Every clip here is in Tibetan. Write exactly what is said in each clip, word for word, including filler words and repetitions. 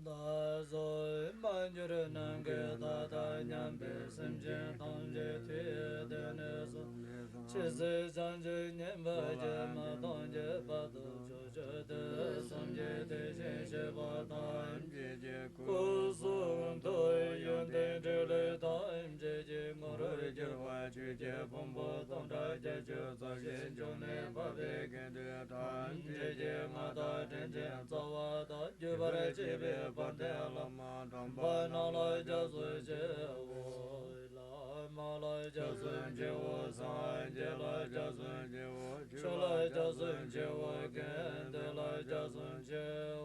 བཟོད་མ་གྱུར་ནམ་མཁའི་མཐའ་དང་མཉམ་པའི་སེམས་ཅན་ཐམས་ཅད་དེའི་སྟེང་ནས་སུ། ཇི་སྲིད་བྱང་ཆུབ་སྙིང་པོ་ཅན་མི་སྟོང་གི་བར་དུ་ཕྱོགས་བཅུ་དུས་གསུམ་གྱི་དེ་བཞིན་གཤེགས་པ་ཐམས་ཅད་ཀྱི་སྐུ་གསུང་ཐུགས་ཡོན་ཏན་ཕྲིན་ལས་ཐམས་ཅད་ཀྱི་ངོ་བོར་གྱུར་པ་ཆོས་ཀྱི་ཕུང་པོ་སྟོང་ཕྲག་བརྒྱད་ཅུ་རྩ་བཞིའི་འབྱུང་གནས་འཕགས་པའི་དགེ་འདུན་ཐམས་ཅད་ཀྱི་མངའ་བདག་དྲིན་ཅན་རྩ་བ་དང་བརྒྱུད་པར་བཅས་པའི་དཔལ་ལྡན་བླ་མ་དམ་པ་རྣམས་ལ་སྐྱབས་སུ་མཆིའོ། བླ་མ་ལ་སྐྱབས་སུ་མཆིའོ། སངས་རྒྱས་ལ་སྐྱབས་སུ་མཆིའོ། ཆོས་ལ་སྐྱབས་སུ་མཆིའོ། དགེ་འདུན་ལ་སྐྱབས་སུ་མཆིའོ།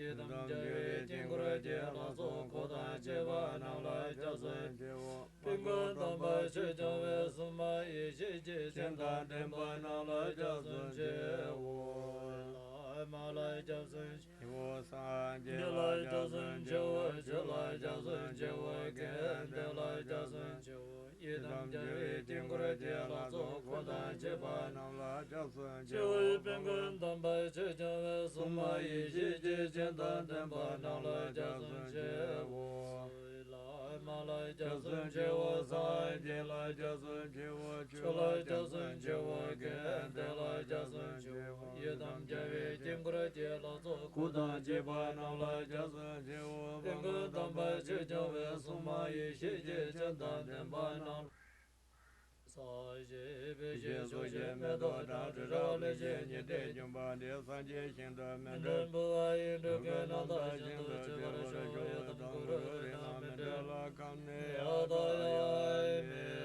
ཡི་དམ་རྒྱལ་བའི་དཀྱིལ་འཁོར་གྱི་ལྷ་ཚོགས་འཁོར་དང་བཅས་པ་རྣམས་ལ་སྐྱབས་སུ་མཆིའོ། དཔལ་མགོན་དམ་པ་ཆོས་སྐྱོང་བའི་སྲུང་མ་ཡེ་ཤེས་ཀྱི་སྤྱན་དང་ལྡན་པ་རྣམས་ལ་སྐྱབས་སུ་མཆིའོ། བླ་མ་ལ་སྐྱབས་སུ་མཆིའོ། སངས་རྒྱས་ལ་སྐྱབས་སུ་མཆིའོ། ཆོས་ལ་སྐྱབས་སུ་མཆིའོ། དགེ་འདུན་ལ་སྐྱབས་སུ་མཆིའོ། ཡི་དམ་རྒྱལ་བའི་དཀྱིལ་འཁོར་གྱི་ལྷ་ཚོགས་འཁོར་དང་བཅས་པ་རྣམས་ལ་སྐྱབས་སུ་མཆིའོ། དཔལ་མགོན་དམ་པ་ཆོས་སྐྱོང་བའི་སྲུང་མ་ཡེ་ཤེས་ཀྱི་སྤྱན་དང་ལྡན་པ་རྣམས་ལ་སྐྱབས་སུ་མཆིའོ། བླ་མ་ལ་སྐྱབས་སུ་མཆིའོ། སངས་རྒྱས་ལ་སྐྱབས་སུ་མཆིའོ། ཆོས་ལ་སྐྱབས་སུ་མཆིའོ། དགེ་འདུན་ལ་སྐྱབས་སུ་མཆིའོ། ཡི་དམ་རྒྱལ་བའི་དཀྱིལ་འཁོར་གྱི་ལྷ་ཚོགས་འཁོར་དང་བཅས་པ་རྣམས་ལ་སྐྱབས་སུ་མཆིའོ། དཔལ་མགོན་དམ་པ་ཆོས་སྐྱོང་བའི་སྲུང་མ་ཡེ་ཤེས་ཀྱི་སྤྱན་དང་ལྡན་པ་རྣམས། ས་གཞི་བེ་ཤི་ཚོགས་ཀྱི་མེ་ཏོག་བཀྲ་ཤིས་ར་ལི་ཞིང་ཉི་ཟླའི་འབྱུང་པ་འདི་སངས་རྒྱས་ཤིང་དུ་མི་འབྲལ་འབུལ་བ་ཡི་འབྲུ་ཀུན་རྣམ་དག་ཤིན་ཏུ་མཆོད་པར་ཤོག་ཡི་དམ་གུ་རུ་རིགས་དང་མི་འབྲལ་ལ་ཁམས་ནི་ཡ་ཏ་ཡ་མི།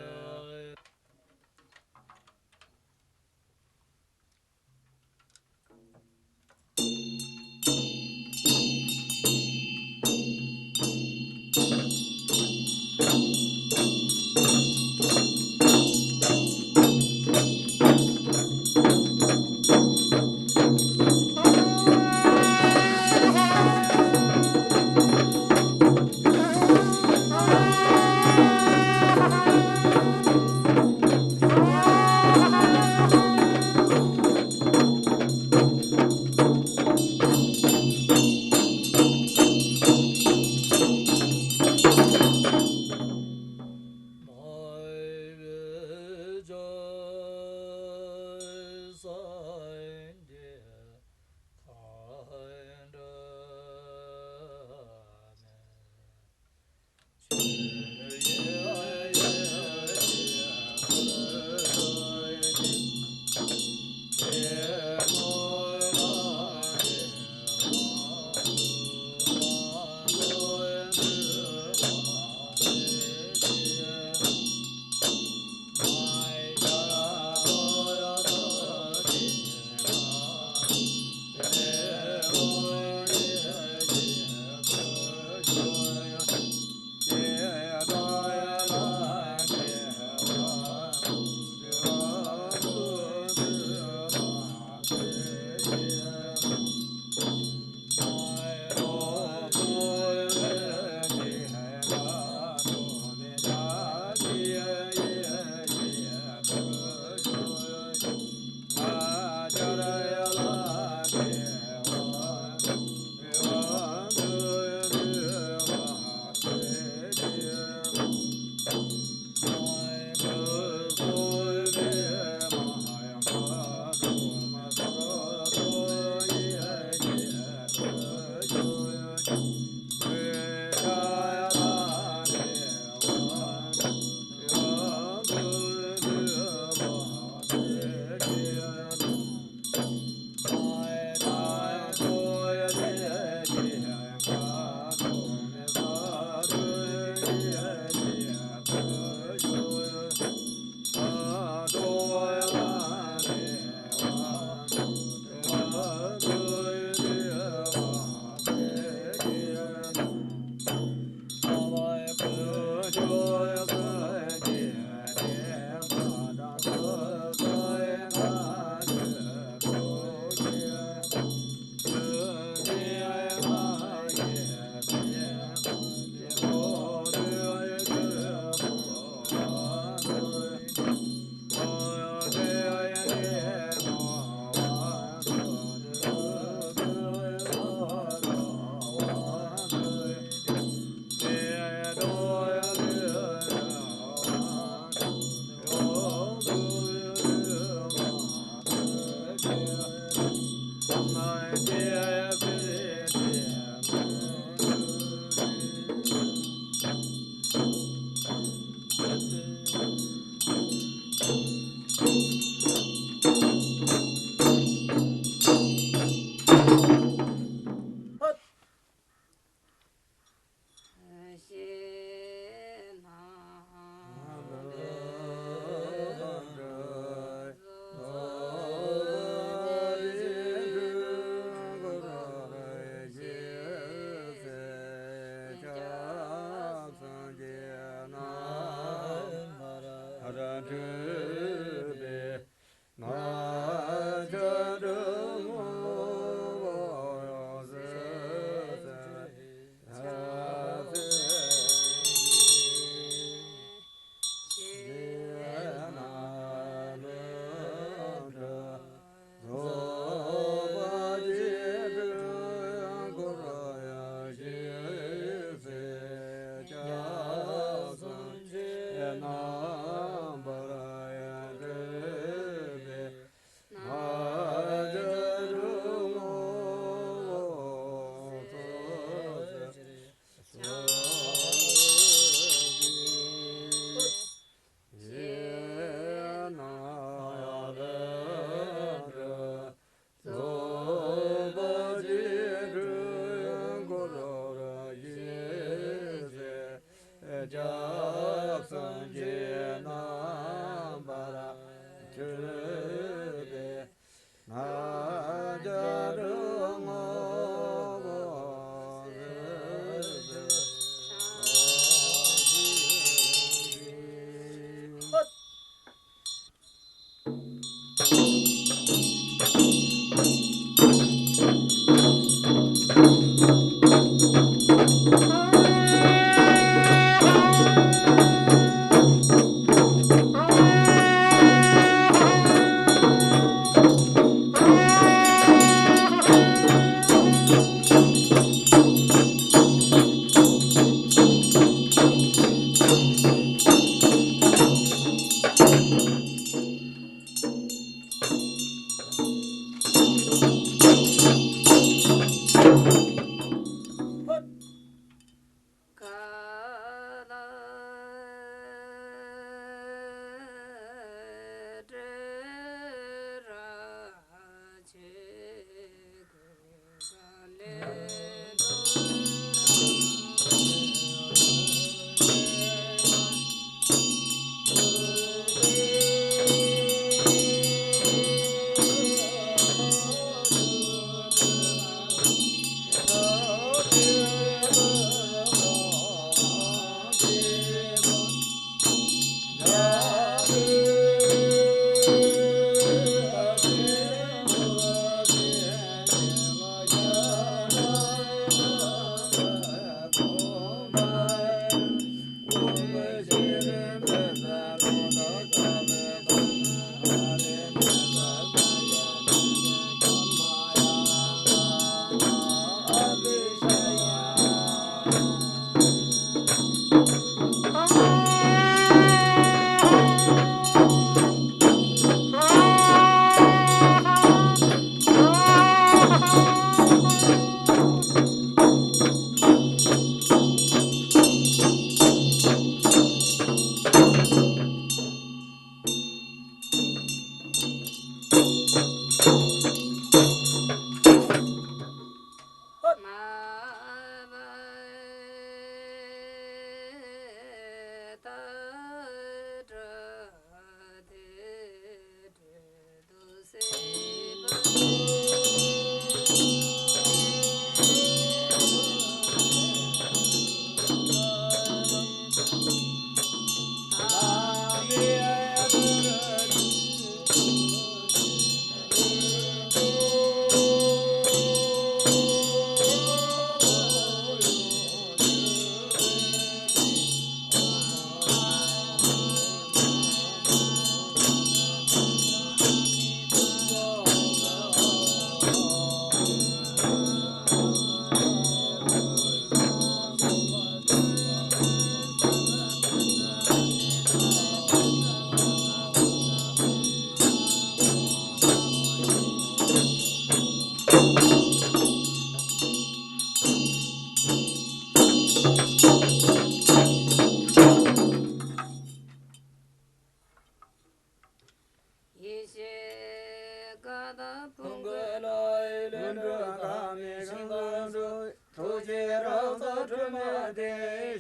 ཡེ་ཤེས་ཀ་དག་ཕུང་པོའི་ལྷ་ཡི་ལྷུན་གྲུབ་དཀར་མོའི་ཞིང་ཁམས་སུ། ཐུགས་རྗེའི་རང་རྩལ་སྒྲོན་མེ་སྟེ།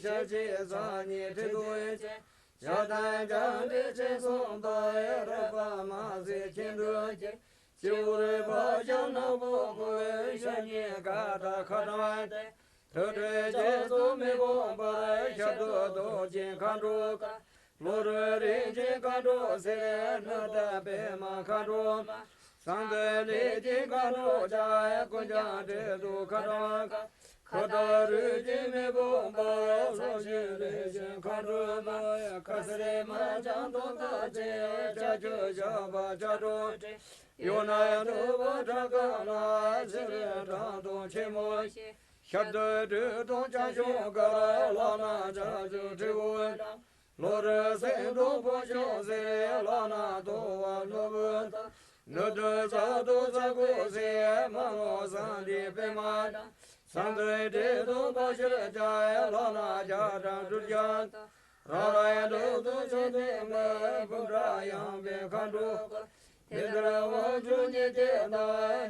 ཞལ་གཅིག་གསང་གཉིས་ཁྲི་གདུགས་ཅན། ཞལ་གདན་རྒྱ་མཚོའི་སྤྱན་ཟུང་དུ། རོལ་པ་དམར་སེར་ཁྱེད་འགྲོ་ཅིག་སྤྱི་བོར་བ་ཞབས་ནག་པོ་བཀོད། ཞབས་གཉིས་ཀ་དག་ཁ་དྲངས་ཏེ། ཐུགས་སྤྲུལ་རྒྱ་མཚོ་མི་ཕོངས་པར། ཞབས་རྡོལ་རྡོ་རྗེ་མཁའ་འགྲོ་དཀར། གློ་རུས་རིན་ཆེན་མཁའ་འགྲོ་སེར། སྣ་ལྟ་པདྨ་མཁའ་འགྲོ་དམར། གསང་འདུས་ལས་ཀྱི་མཁའ་འགྲོ་ལྕགས། ཀུན་ཀྱང་འདྲེ་གདུགས་ཁ་དྲངས་དཀར། ཁ་དོག་རུས་ཀྱི་མི་ཕོངས་པར། ལྷོ་ཆེན་ལས་ཀྱི་མཁའ་འགྲོ་དམར། ཁ་སེར་མ་ལྕང་སྟོབས་དཀར་ཅན། ལྕགས་ཀྱུ་ཞགས་པ་ལྕགས་སྒྲོག་སྤྲས། གཡོན་ན་གདུག་པ་ཁྲག་དཀར་ལ། ཚེ་རིང་ཁྲག་འཐུང་ཆེན་མོ་ཞེས། ཞབས་རྡོལ་སྦྲུལ་གདུགས་རྒྱ་གཞུང་དཀར། ལག་ན་ལྕགས་ཀྱུ་དྲིལ་བུ་དང་། གློ་རུས་སེང་གདོང་ཕོ་གཞོན་ཟེར། ལག་ན་དོ་བ་ནོར་བུ་དང་། ནུ་དུ་ས་དུ་ས་ཀུ་ཟེར། མ་མོ་ཟངས་མདོག་པདྨ་དང་། ཟངས་མདོག་དྲེད་གདུགས་པ་ཤེལ་གྱི། ལག་ན་རྒྱ་གྲམ་སྦྲུལ་རྒྱན་དང་། རང་རང་འདོད་དུ་ཕྱོགས་བདུན་མའི། འབུམ་ཕྲག་ཡངས་པའི་མཁའ་འགྲོ་དཀར། དེ་ལྟར་དབང་ཕྱུག་ཉིས་བརྒྱ་དང་།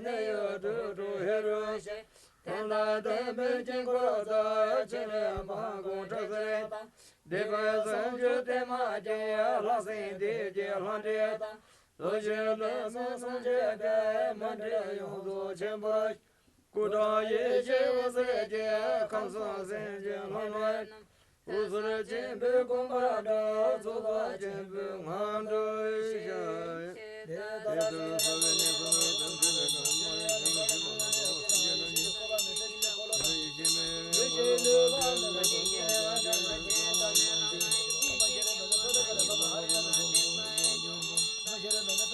གནས་ཡུལ་དྲུག་ཏུ་ཧེ་རུ་ཞེས། དོན་དམ་བདེན་པའི་དཀྱིལ་འཁོར་དུ། ཕྱི་ནས་མ་དགོན་གྲྭ་ཚང་དང་། སྡེ་དཔོན་སུམ་ཅུ་བརྟན་མ་ཅན། ལྷ་སྲིན་སྡེ་བརྒྱད་ལྷ་འདྲེ་དང་། ལྷོ་ཞལ་ལྷ་སྲས་སངས་རྒྱས་དེ། མ་འདྲེས་ཡོངས་རྫོགས་ཆེན་པོ། སྐུ་དང་ཡེ་ཤེས་འོད་ཟེར་གྱིས། ཁམས་གསུམ་སེམས་ཅན་ལྷ་མོ་རྣམས། དབུ་གསུམ་ཆེན་པོའི་དགོངས་པ་འགྲོ། རྫོགས་པ་ཆེན་པོའི་ངང་དུ་ཤར། དེ་ལྟར་ཚེ་རབས་ནས་བཟུང་བའི་དམ་ཚིག་གི་གང་མ་ཡིན་ཞིང་མ་ཞིག་མ་ནམ་ཡང་སངས་རྒྱས་རྣམས་ཀྱི་ཡེ་ཤེས་མེད།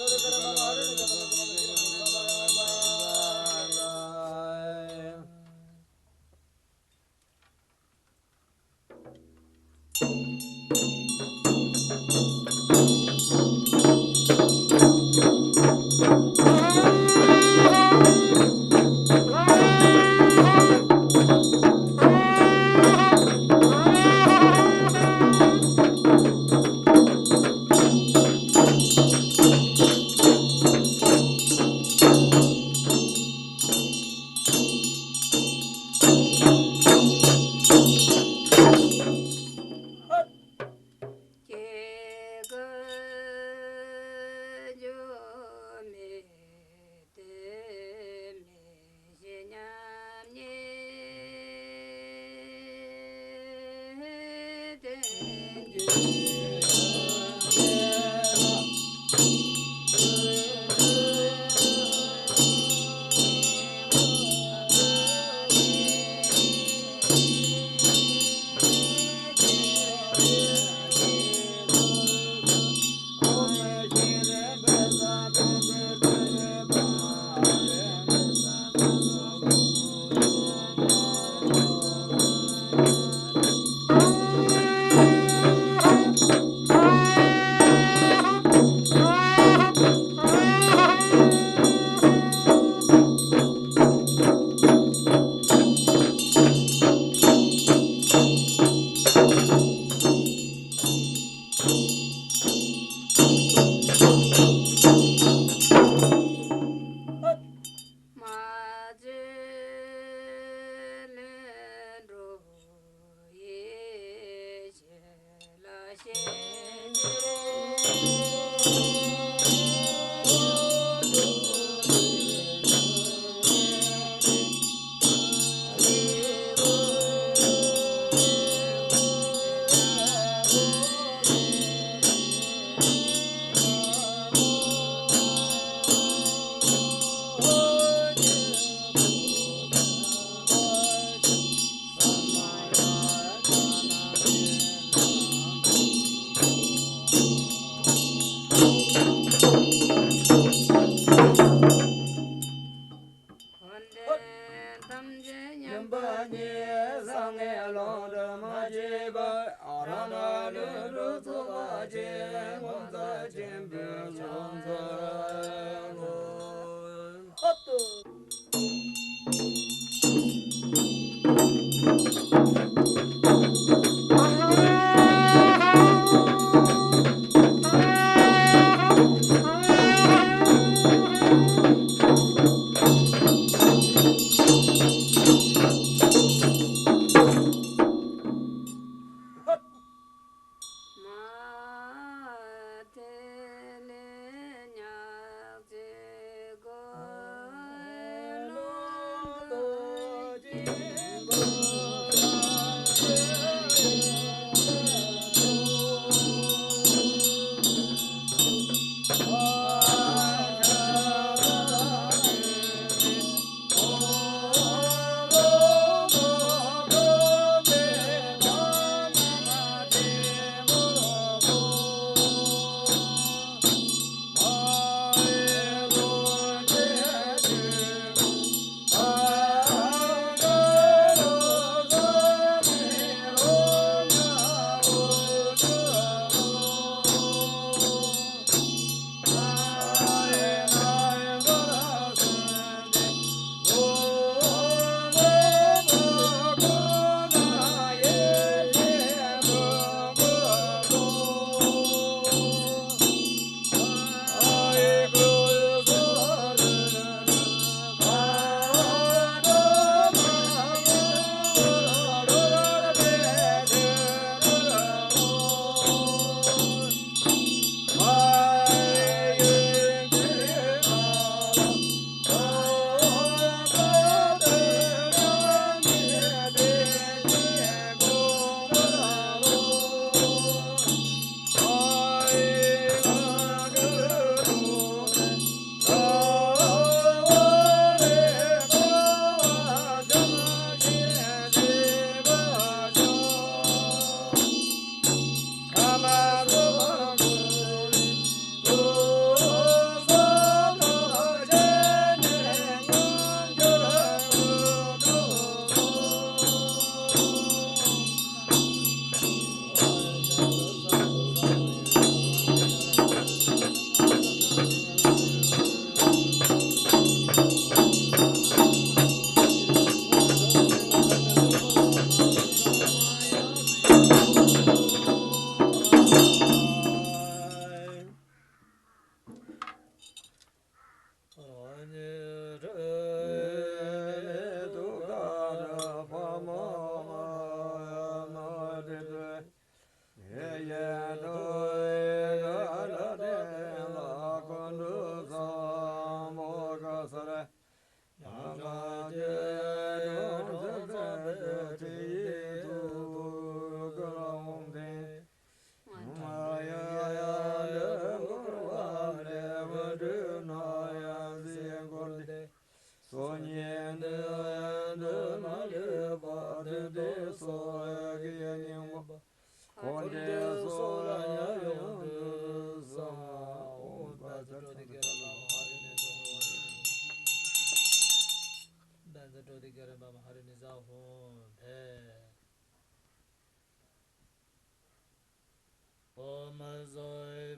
སོ་གཉིས་ནི་འདི་མ་ལུས་པ་དེ་དུ་སོགས་ཀྱི་སྙིང་པོ་འཁོར་འདས་སོགས་ལ་ཡང་ཡོངས་སུ་གསང་བ། ཨོཾ་བཛྲ་ཀྲོ་ཏི་ག་ར་པ་མ་ཧ་རི་ནི་ས་ཧོ། བཛྲ་ཀྲོ་ཏི་ག་ར་པ་མ་ཧ་རི་ནི་ས་ཧོ། ཕཊ། ཨོཾ་སྭ་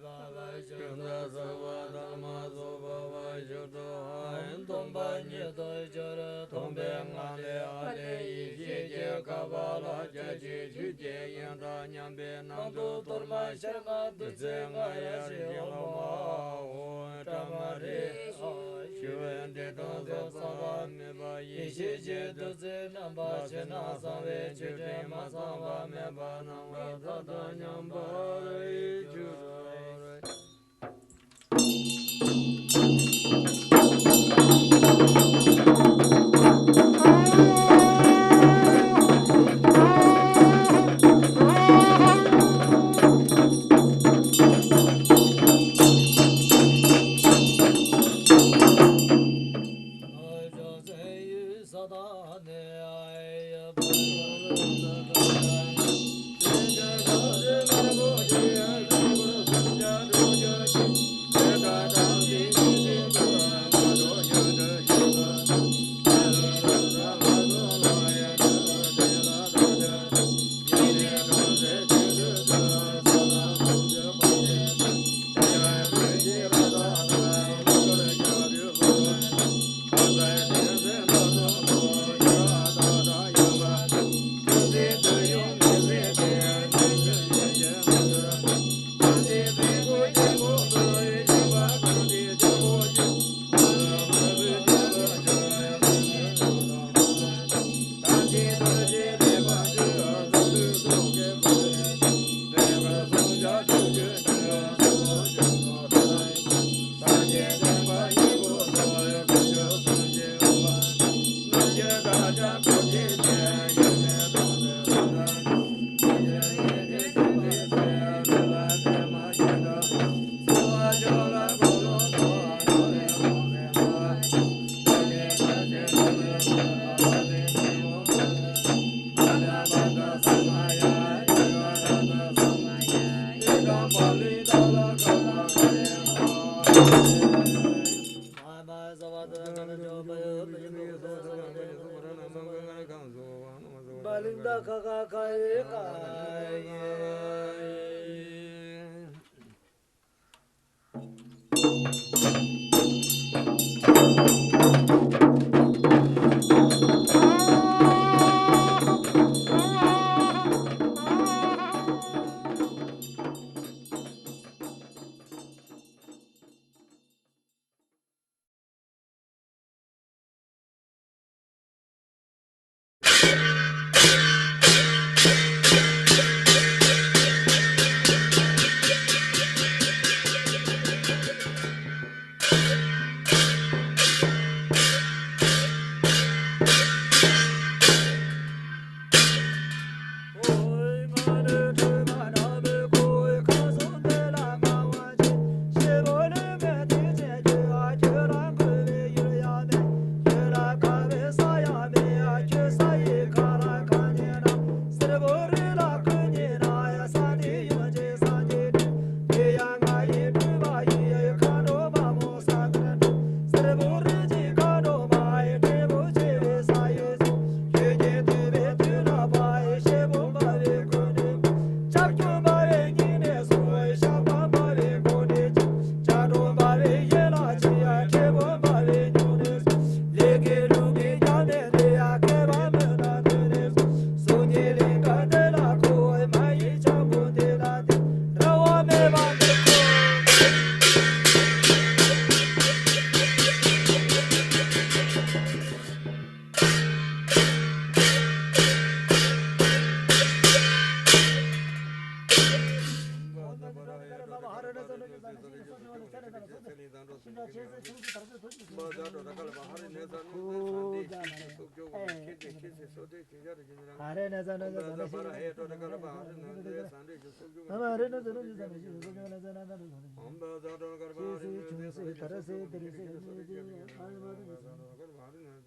བྷཱ་ཝ་ཤུདྡྷ་སརྦ་དྷརྨ་སྭ་བྷཱ་ཝ་ཤུདྡྷ་ཨཱ། སྟོང་པ་ཉིད་དུ་གྱུར། སྟོང་པའི་ངང་ལས་ཨ་ལས་ཡེ་ཤེས་ཀྱི་ཁ་བ་ལ་རྒྱ་ཆེ་ཆུ་སྐྱེས་ཡོན་བདག་མཉམ་པའི་ནང་དུ་གཏོར་མ་ཤར་ལྔ་བདུད་རྩི་ལྔ་ཡར་ཞིང་ལྷུང་མ་འོ། ཏྲ་མ་རེ་ཨ། ཞུ་བའི་འདི་དང་སོགས་ཚང་བ་མེད་པ་ཡེ་ཤེས་ཀྱི་བདུད་རྩི་རྣམ་པ་ཕྱི་ནང་གསང་བའི་ཆུ་སྤྲིན་མ་ཚང་བ་མེད་པ་སྣང་བ་མཐའ་དག་མཉམ་པར་གྱུར།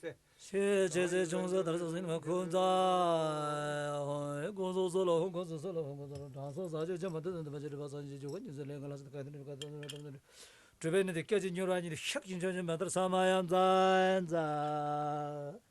ཟེར། ཤེས་བྱེད་ཚེ་ཆུང་ས་དར་ས་ཟིན་མ་ཁུ་ཚ། ཧོ་ཧེ་ཀུན་སོ་སོ་ལ་ཧོ་ཀུན་སོ་སོ་ལ་ཧོ་ཀུན་སོ་ལ་དྲང་སོ་ས་ཆོས་ཅན་མ་ཏི་ཏི་ཏི་མ་ཅི་རི་བ་སང་ཅི་ཅུ་ག་ཉི་ཟེར་ལེ་ག་ལ་ས་ཏི་ཀ་ཏི་རི་བ་ཀ་ཏི་ཏི་རི་བ་ཏི་ཏི་རི། གྲུབ་པའི་གནས་དེ་སྐད་ཅིག་མྱུར་བ་ཉིད་དུ་ཤུགས་ཀྱིས་མཆོད་ཅིང་མ་དར་ས་མ་ཡ་མཛའ་མཛའ།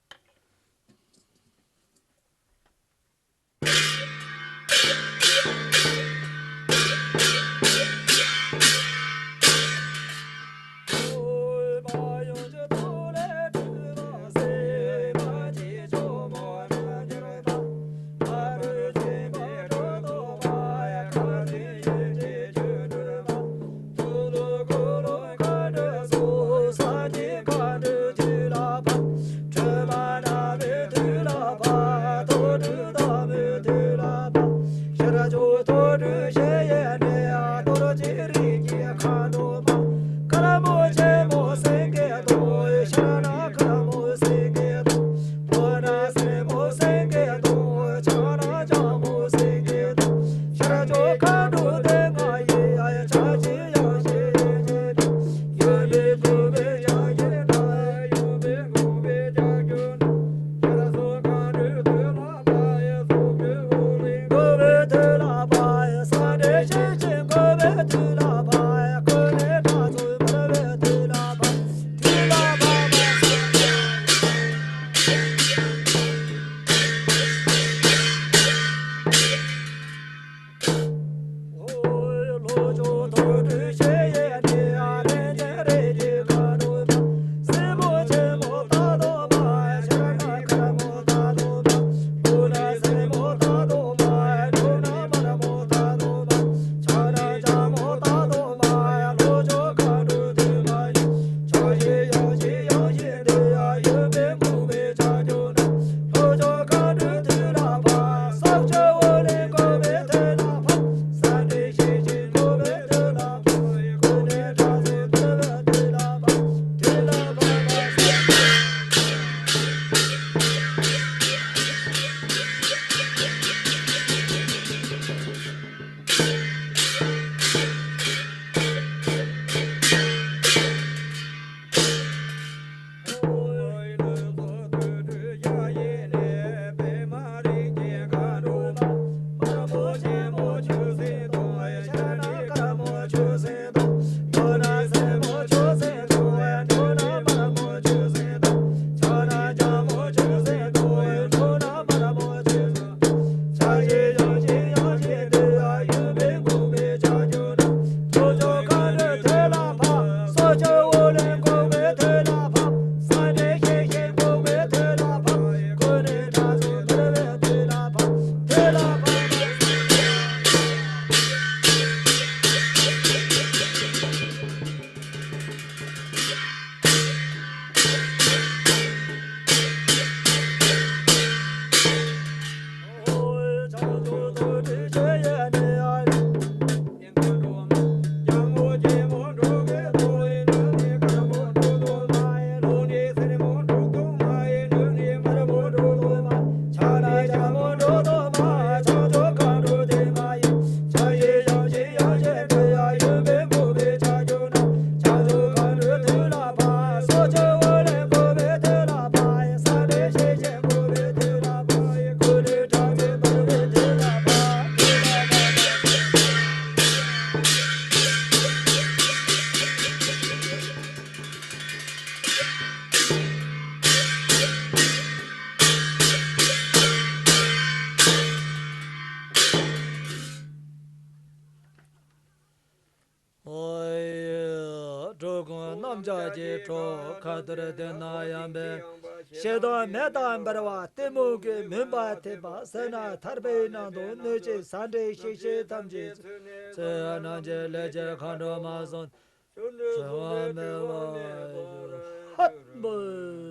འགྲོ་ཀུན་རྣམ་དག་གི་གྲོགས། ཁ་ཐུར་དེ་ན་ཡང་པའི། ཞེ་སྡང་མེ་དང་འབར་བ་གཏི་མུག་གི། མུན་པ་ཐེབས་པ་སེར་སྣ་ཐར་པའི་ནང་དུ། གནོད་བྱེད་ས་འདྲེ་གཤེད་བྱེད་ཐམས་ཅད་ཚུ། རྣམས་ཀྱི་ལས་ཀྱི་མཁའ་འགྲོ་མ་གསུམ། བྱེད་པོ་ལྷུང་ལྷུང་མེ་འབར་ཧད་འབར།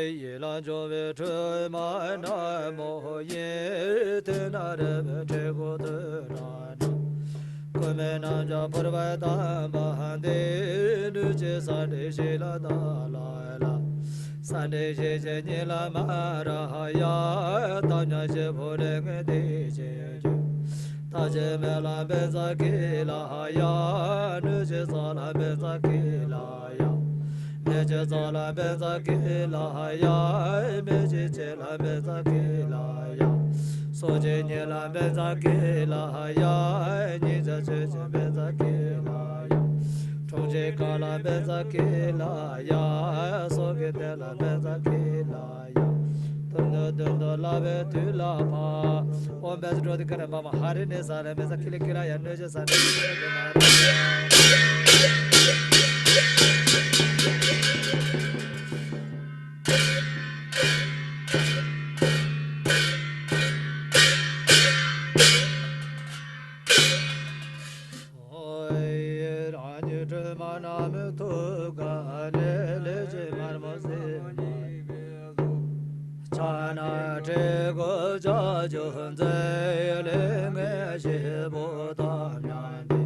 ཡིད་ལ་འཇོ་བའི་ཁྲོས་མ་ན་མོ་ཡིན། དེ་ན་རེ་བའི་ཁྲེ་གོ་དུ་ན་ན། ཀུ་མེ་རྣམས་ཀྱང་ཕུར་པ་དམ་པ་འདི། གནོད་བྱེད་ས་འདྲེ་གཤེད་ལ་ད་ལ་ལ། ས་འདྲེ་གཤེད་བྱེད་གཉིད་ལམ་ར་ཡ། ཐབས་ཉག་གཤེད་པོ་ལས་ངན་འདི་བྱེད་ཀྱི། ཐབས་ཀྱི་མེ་ལ་བེ་ཛ་ཀི་ལ་ཡ། གནོད་བྱེད་ས་ལ་བེ་ཛ་ཀི་ལ་ཡ། མེ་ལྕེ་ས་ལ་བེ་ཛ་ཀི་ལ་ཡ། མེ་ལྕེ་ལྕེ་ལ་བེ་ཛ་ཀི་ལ་ཡ། སྲོག་གཅོད་གཉིད་ལ་བེ་ཛ་ཀི་ལ་ཡ། སྙིང་རྗེ་ཆོས་ཀྱི་བེ་ཛ་ཀི་ལ་ཡ། འཁྲུག་ཆེན་ཁ་ལ་བེ་ཛ་ཀི་ལ་ཡ། སྲོག་གི་གཏེར་ལ་བེ་ཛ་ཀི་ལ་ཡ། དོན་དུ་བསླབ་པའི་དུས་ལ་བབ། ཨོཾ་བཛྲ་ཏྲཱུ་ཏི་ཀ་ར་མ་མ་ཧ་རི་ནི་ས་ལ་མེ་ས་ཀི་ལི་ཀི་ལ་ཡ་གནོད་བྱེད་ས་ནི་ཀི་ལི་ཀི་མ་ར། རང་ཉིད་སྒྲོལ་མ་རྣམས་ཐུགས་ཀ་ནས་ལས་ཀྱི་དམར་མོ་སེར་མོ། ཕྱག་ན་དྲིལ་བུ་ལྕགས་ཀྱུ་མཛེས་ལས་ངན་བཞི་པོ་དང་མཉམ་པའི།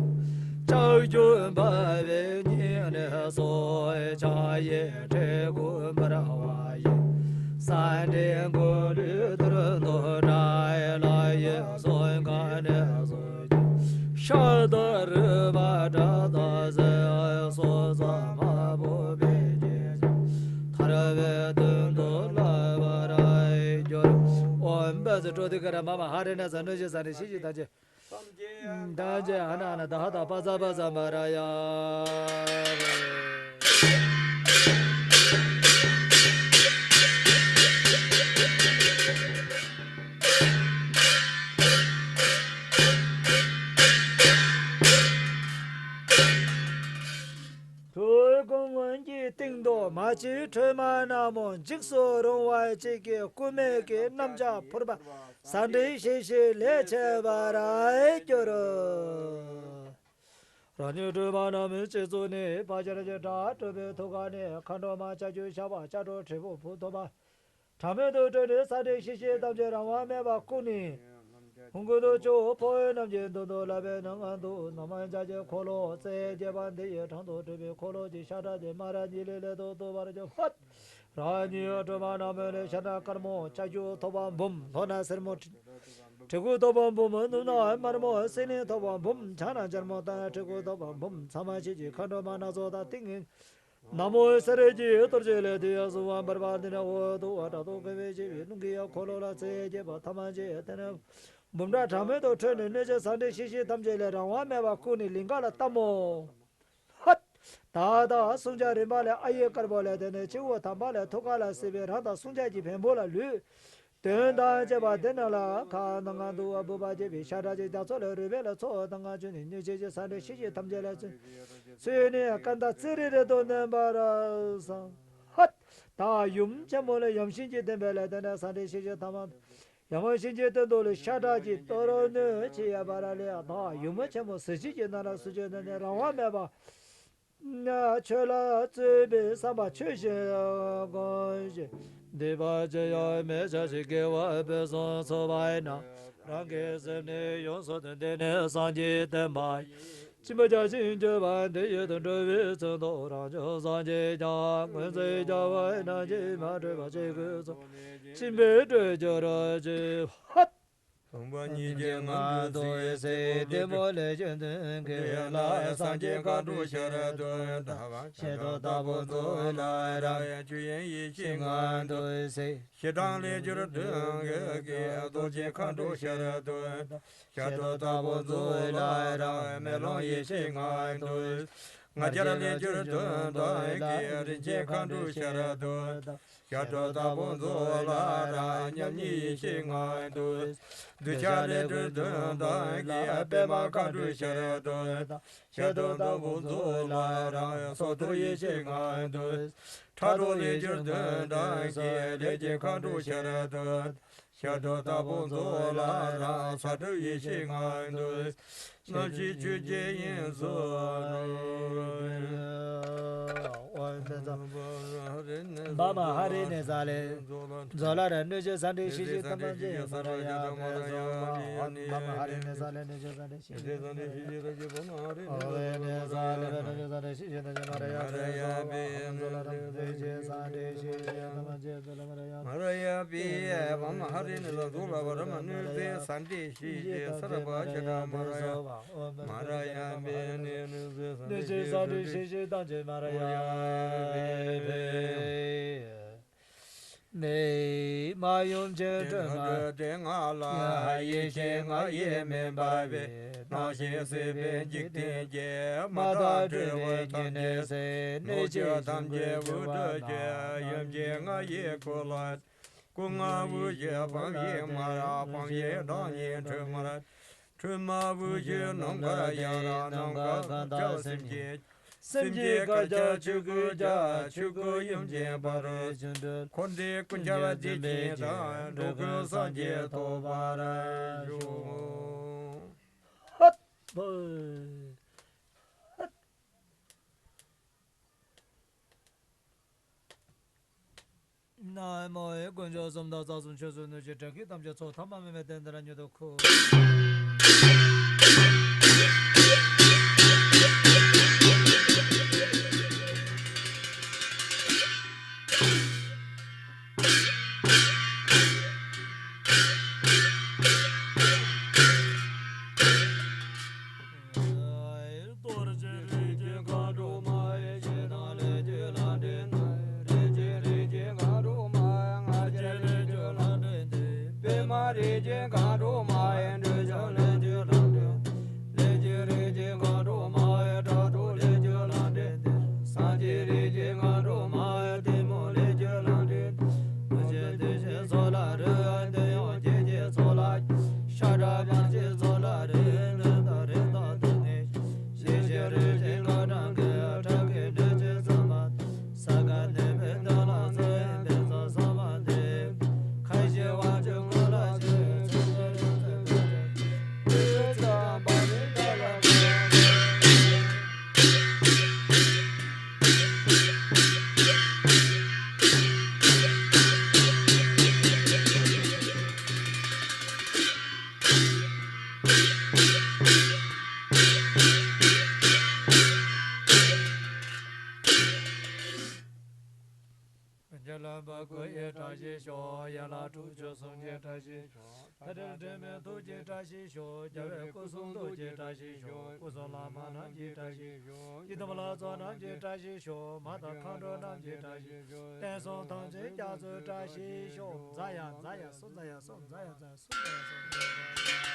ལྕགས་ཀྱུ་འབར་བའི་སྙིང་ནས་སོ། ཕྱག་གཡས་དྲིལ་བུ་འབར་བ་ཡིས། ས་འདྲེན་མགོ་ལུས་དུར་མདོ་དགྲ་ལ་ཡི་གསོན་ཁ་ནས་སོ། ཤ་དང་རུས་པ་དགྲ་དང་ཟས་སོ་ས་མ་བུ་པའི་རྗེས་ཐར་པའི་དོན་དུ་བསླབ་པར་འགྱུར། ཨོཾ་བཛྲ་ཏྲོ་ཏི་ཀ་ར་མ་མ་ཧ་རི་ནི་ས་གནོད་བྱེད་ས་ནི་ཤི་ཤི་ད་ཅི། ད་ཅི་ཨ་ན་ན་ད་ཧ་ད་པ་ཙ་པ་ཙ་མ་ར་ཡ། ཐུགས་ཀུན་སྔོན་གྱི་གཏིང་རྡོ་མ་གཅིག་ཁྲོས་མ་ནག་མོ་འཇིགས་སུ་རུང་བ་གཅིག་གི་སྐུ་སྨད་ཀྱི་གནམ་ལྕགས་ཕུར་པ་ཟ་འདྲེ་ཤི་ཤི་ལས་ཆད་པར་གྱུར། རང་ཉིད་སྒྲོལ་མ་རྣམས་སྤྱི་གཙུག་ནས་ཕ་ཤར་གྱི་བྲག་སྤྲུལ་པའི་ཐུགས་ཀ་ནས་མཁའ་འགྲོ་མ་ལྕགས་ཀྱུ་ཞགས་པ་ལྕགས་སྒྲོག་དྲིལ་བུ་ཕུར་ཐུང་མ། དྲག་མོ་དང་སྤྲུལ་ནས་ཟ་འདྲེ་ཤི་ཤི་ཐམས་ཅད་རང་དབང་མེད་པར་བཀུག་ནས། ཧཱུྃ་ཀུན་ཏུ་སྐྱོབ་པའི་འཕོ་བའི་རྣམ་འགྱུར་མདུན་དུ་བསླབ་པའི་ནང་ང་འདུག། ནམ་མཁའ་འཇའ་གྱི་འཁོར་ལོ་རྩེ་བརྒྱད་པ་འདི་ཡི་དྲུང་དུ་སྤྲུལ་པའི་འཁོར་ལོ་གྱི་ཤ་ཁྲག་གི་དམར་ཉི་ལི་ལི་དང་བཏུད་པར་གྱུར། ཧོ། རང་ཉིད་སྒྲོལ་མ་རྣམས་ལས་ཤ་ཁྲག་དཀར་མོ་ལྕགས་ཀྱུ་ཐོགས་པ་འབུམ། ལྷོ་ན་སེར་མོ་གྲི་གུག་ཐོགས་པ་འབུམ། ནུབ་ན་དམར་མོ་སེང་བློན་ཐོགས་པ་འབུམ། བྱང་ན་སྦྱར་མོ་སྟག་གྲི་གུག་ཐོགས་པ་འབུམ། ཚང་མ་ཆོས་ཀྱི་མཁའ་འགྲོ་མ་སྣ་ཚོགས་དང་ཏིང་ངེ་ནག་མོ་སེར་གྱི་གཏོར་བཅས་ལས་དེ་ཡང་གཟུང་བ་འབར་བ་འདི་ནི་འོད་དུ་བ་དྲག་ཏུ་བཀོད་པའི་བྱེ་བའི་རླུང་གིས་འཁོར་ལོ་ལ་རྩེ་བརྒྱད་པ་ཐ་མ་བཅས་དེ་ནི་འབུམ་ཕྲག་དྲག་མོ་དང་འཕྲད་ནས་གནོད་བྱེད་ཟ་འདྲེ་ཤི་ཤི་ཐམས་ཅད་ལས་རང་དབང་མེད་པར་བཀུག་ནས་ལིང་ག་ལ་བཏབ་མོ། ཧད། ད་ལྟ་བསྲུང་བྱ་རིམ་པ་ལས་ཨ་ཡིག་དཀར་པོ་ལས་དེ་ནས་སྤྱི་བོ་དམ་པ་ལས་ཐུགས་ཀ་ལ་སྲིད་པའི་རང་དང་བསྲུང་བྱ་གྱི་བེམ་པོ་ལ་ལུས། དོན་དང་བཅས་པ་དེ་རྣམས་ལ་ཁ་ནང་ང་འདུག་བ་འབུ་བ་བཅས་པའི་ཤ་ཁྲག་གི་རྒྱ་མཚོ་ལས་རུས་པའི་ལ་ཚོགས་དང་ང་ཆུ་ནི་མྱོས་བྱེད་ཀྱི་ཟ་འདྲེ་ཤི་ཤི་ཐམས་ཅད་ལ་ཚུད་ནས་སྐད་མདའ་ཙི་རི་རི་དང་ལྡན་པར་བསམ། ཧད། ད་ཡུམ་ཆེན་མོ་ལས་ཡམ་ཤིང་གི་བསྟན་པའི་ལས་དེ་ནས་ཟ་འདྲེ་ཤི་ཤི་ཐ་མ། ཡང་ཤིང་གི་སྟེང་དུ་ལུས་ཤ་ཁྲག་གི་གཏོར་སྣོད་ཆེ་ཡ་བ་ར་ལས་ད་ཡུམ་ཆེན་མོ་གཟི་བརྗིད་ཀྱི་ནང་ལ་སུ་ཆོས་ནི་རང་དབང་མེད་པ། ཆོས་ལ་རྩོད་པའི་བསམ་པ་ཆོས་བཞིན་དགོངས་ཤིང་། སྡིག་པ་ཅི་ཡང་མི་བྱ་ཞིང་། དགེ་བ་ཕུན་སུམ་ཚོགས་པ་ཡིན་ན། རང་གི་སེམས་ནི་ཡོངས་སུ་འདུལ། འདི་ནི་སངས་རྒྱས་བསྟན་པ་ཡིན། སྦྱིན་པ་བྱ་ཞིང་སྤྱོད་པ་འདི་ཡིས་འགྲོ་བའི་ཚུལ་ཐོབ། རང་བྱུང་སངས་རྒྱས་ཀྱང་། སྔོན་ཚེ་རྒྱལ་བ་རྣམས་ཀྱིས། མ་གྲུབ་པ་ཅི་དགོས་གསུངས། སྦྱིན་པས་གྲོལ་གྱུར་ཅིག། ཧད། སྟོང་པ་ཉིད་ཀྱི་ངང་དུ་གསལ། གཏི་མུག་ལས་བྱུང་གདོན་བགེགས་ལ། སངས་རྒྱས་མཁའ་འགྲོ་ཤར་དུ་བདག། ཞལ་དུ་སྟག་པོ་མཛུབ་ལ་རེག་ཆོས་དབྱིངས་ཡེ་ཤེས་ངང་དུ་གསལ། ཞེ་སྡང་ལས་གྱུར་གདོན་བགེགས་ཀྱིས། རྡོ་རྗེ་མཁའ་འགྲོ་ཤར་དུ་བདག། ཞལ་དུ་སྟག་པོ་མཛུབ་ལ་རེག་མེ་ལོང་ཡེ་ཤེས་ངང་དུ། ང་རྒྱལ་ལས་གྱུར་གདོན་དག་གིས། རིན་ཆེན་མཁའ་འགྲོ་ཤར་དུ་བདག། ཞལ་དུ་སྟག་པོ་མཛུབ་ལ་རེག་མཉམ་ཉིད་ཡེ་ཤེས་ངང་དུ། གདུལ་བྱ་ལས་གྱུར་གདོན་དག་གིས། པདྨ་མཁའ་འགྲོ་ཤར་དུ་བདག། ཞལ་དུ་སྟག་པོ་མཛུབ་ལ་རེག་སྲོག་ཐོག་ཡེ་ཤེས་ངང་དུ། ཕྲག་དོག་ལས་གྱུར་གདོན་དག་གིས། ལས་ཀྱི་མཁའ་འགྲོ་ཤར་དུ་བདག། ཞལ་དུ་སྟག་པོ་མཛུབ་ལ་རེག་ས་དྲུག་ཡེ་ཤེས་ངང་དུ། རྣམ་ཤེས་ཆོས་ཀྱི་དབྱིངས་སུ་འགྲོ། ཨོཾ་བཛྲ་བྷ་མ་ཧ་རི་ནི་ས་ལེ། མཛོ་ལ་ར་གནོད་བྱེད་ཟ་འདྲེ་ཤི་ཤི་ཐ་མ་ཅི་མ་ར་ཡ་མེ་སོ། ཨོཾ་བྷ་མ་ཧ་རི་ནི་ས་ལེ་གནོད་བྱེད་ཟ་འདྲེ་ཤི་ཤི་ཐ་མ་ཅི་མ་ར་ཡ་མེ་སོ། ཨོཾ་བྷ་མ་ཧ་རི་ནི་ས་ལེ་གནོད་བྱེད་ཟ་འདྲེ་ཤི་ཤི་ཐ་མ་ཅི་མ་ར་ཡ་མེ་སོ། ཨོཾ་བཛྲ་ལ་ར་གནོད་བྱེད་ཟ་འདྲེ་ཤི་ཤི་ཐ་མ་ཅི་མ་ར་ཡ། མ་ར་ཡ་པི་ཡ་བ་མ་ཧ་རི་ནི་ལ་དུ་ལ་བ་ར་མ་གནོད་བྱེད་ཟ་འདྲེ་ཤི་ཤི་ས་ར་བ་ཤ་ཁྲ་མ་ར་ཡ། མ་ར་ཡ་པི་ནི་གནོད་བྱེད་ཟ་འདྲེ་ཤི་ཤི་ཐམས་ཅད་མ་ར་ཡ་པི་ཕི། མི་མ་ཡུམ་ཆེན་སྒྲོལ་མ་དེ་ང་ལ་ཡེ་ཤེས་ང་ཡི་མེ་འབར་བའི། རྣམ་ཤེས་སྲིད་པའི་འཇིག་རྟེན་གྱི། མ་དག་འཁྲུལ་པ་ཐམས་ཅད་སེལ། གནོད་བྱེད་ཐམས་ཅད་འུར་བྲོས་བྱེད། ཡུམ་ཆེན་ང་ཡི་སྐུ་ལ། སྐུ་ལྔ་དབུ་བཞི་འཕང་བཞི་མར། འཕང་བཞི་བདག་ཉིད་ཁྲོས་མར། ཁྲོས་མ་དབུ་བཞི་ནམ་མཁའ་ཡར། ནམ་མཁའ་གང་དག་སེམས་ཅན། སེམས་ཅན་དཀར་ཁྱབ་ཆོས་སྐུའི་རྒྱ། ཆོས་སྐུ་ཡུམ་ཆེན་འཕགས་རི་ཆོས་སྒྲུབ། འཁོར་འདས་ཀུན་ཁྱབ་བདེ་ཆེན་དང་། འགྲོ་ཀུན་སངས་རྒྱས་ཐོབ་པར་ཤོག། ན་མོ། དཀོན་མཆོག་གསུམ་དང་རྩ་གསུམ་ཆོས་སྲུང་ནུས་ཀྱི་དྲེགས་ཀྱི་ཐམས་ཅད་ཚོགས་ཐ་མ་མེད་པའི་རྟེན་འདི་ལ་མྱུར་དུ་འཁོར། རྡོ་རྗེ་རིགས་ཀྱི་མཁའ་འགྲོ་མ་ཡི། ཞེ་སྡང་ལས་ཀྱི་ལྷ་འདྲེ་རྣམས། རིགས་ཀྱི་རིགས་ཀྱི་མཁའ་འགྲོ་མ་ཡི། ང་རྒྱལ་ལས་ཀྱི་ལྷ་འདྲེ་འདི། པདྨ་རིགས་ཀྱི་མཁའ་འགྲོ་མ་ཡི། འགྲོ་འཆག་ལས་ཀྱི་ལྷ་འདྲེ། ལས་ཀྱི་རིགས་ཀྱི་མཁའ་འགྲོ་མ་ཡི། ཕྲག་དོག་ལས་ཀྱི་ལྷ་འདྲེ་འདི། སངས་རྒྱས་རིགས་ཀྱི་མཁའ་འགྲོ་མ་ཡི། གཏི་མུག་ལས་ཀྱི་ལྷ་འདྲེ་འདི། མུ་སྟེགས་བདེ་གཤེགས་ཚོགས་ལ་རེ། དོན་ཡོད་རྒྱལ་གྱི་ཚོགས་ལ། ཤ་ཁྲག་དམར་གྱི་ཚོགས་ལ་རེ། དོན་དང་རེ་དང་དོན་གཉིས། ཞེས་བྱ་རིགས་ཀྱི་མཁའ་གྲངས་ཀྱི། ཁྲག་གི་སྦྲུལ་གྱི་ཚང་མ། ས་ག་ནས་འཕེན་དང་ལ་སོགས་ཡིན་པའི་ཚོགས་ཚང་མ་འདི། ཁ་ཞེ་བ་ཅུང་ངུ་ལ་ཆེ། ཚེ་ཚེ་རིང་ཚེ་རིང་ཚེ། དུས་ཚོད་ཙམ་པ་ནི་ད་ལ་ཁོ། རྒྱ་ལམ་པ་སྐུ་ཡི་བཀྲ་ཤིས་ཤོག། ཡན་ལག་དྲུག་ཅུ་གསུམ་གྱི་བཀྲ་ཤིས་ཤོག། མཐའ་བྲལ་དྲི་མེད་ཐུགས་ཀྱི་བཀྲ་ཤིས་ཤོག། རྒྱལ་བའི་སྐུ་གསུང་ཐུགས་ཀྱི་བཀྲ་ཤིས་ཤོག། སྐུ་གསུང་བླ་མ་རྣམས་ཀྱི་བཀྲ་ཤིས་ཤོག། ཡི་དམ་ལྷ་ཚོགས་རྣམས་ཀྱི་བཀྲ་ཤིས་ཤོག། མ་དང་མཁའ་འགྲོ་རྣམས་ཀྱི་བཀྲ་ཤིས་ཤོག། བསྟན་སྲུང་དམ་ཅན་རྒྱ་མཚོའི་བཀྲ་ཤིས་ཤོག། ཛ་ཡ་ཛ་ཡ་སུ་ཛ་ཡ་སུ་ཛ་ཡ་ཛ་སུ་ཛ་ཡ་སུ།